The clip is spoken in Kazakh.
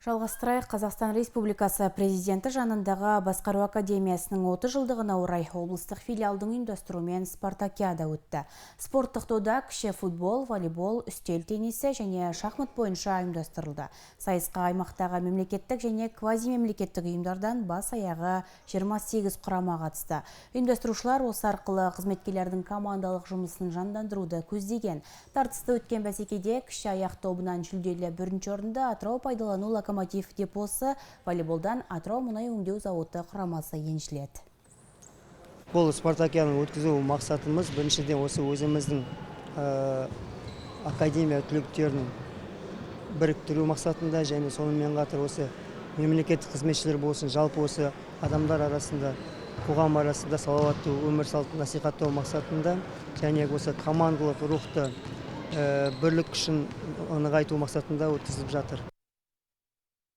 Жалғастырайық. Қазақстан Республикасы Президенті жанындағы Басқару академиясының 30 жылдығына орай облыстық филиалдың ұйымдастыруымен спартакиада өтті. Спорттық дода кіші футбол, волейбол, үстел теннисі және шахмат бойынша ұйымдастырылды. Сайысқа аймақтағы мемлекеттік және квазимемлекеттік ұйымдардан бас аяғы 28 құрама қатысты. Ұйымдастырушылар осы арқылы қызметкерлердің командалық жұмысын жандандыруды көздеген. Тартысты өткен бәсекеде кіші аяқ тобынан жүлделі бірінші орынды Атырау пайдалану локомотив депосы, волейболдан Атырау мұнай өңдеу зауыты құрамасы еншіледі. Бұл спартакиаданы өткізу мақсатымыз біріншіден, осы өзіміздің академия түлектерін біріктіру мақсатында және сонымен қатар осы мемлекеттік қызметшілер болсын, жалпы осы адамдар арасында, қоғам арасында салауатты өмір салтын насихаттау мақсатында және осы командалық рухты, бірлік күшін нығайту мақсатында өткізіліп жатыр.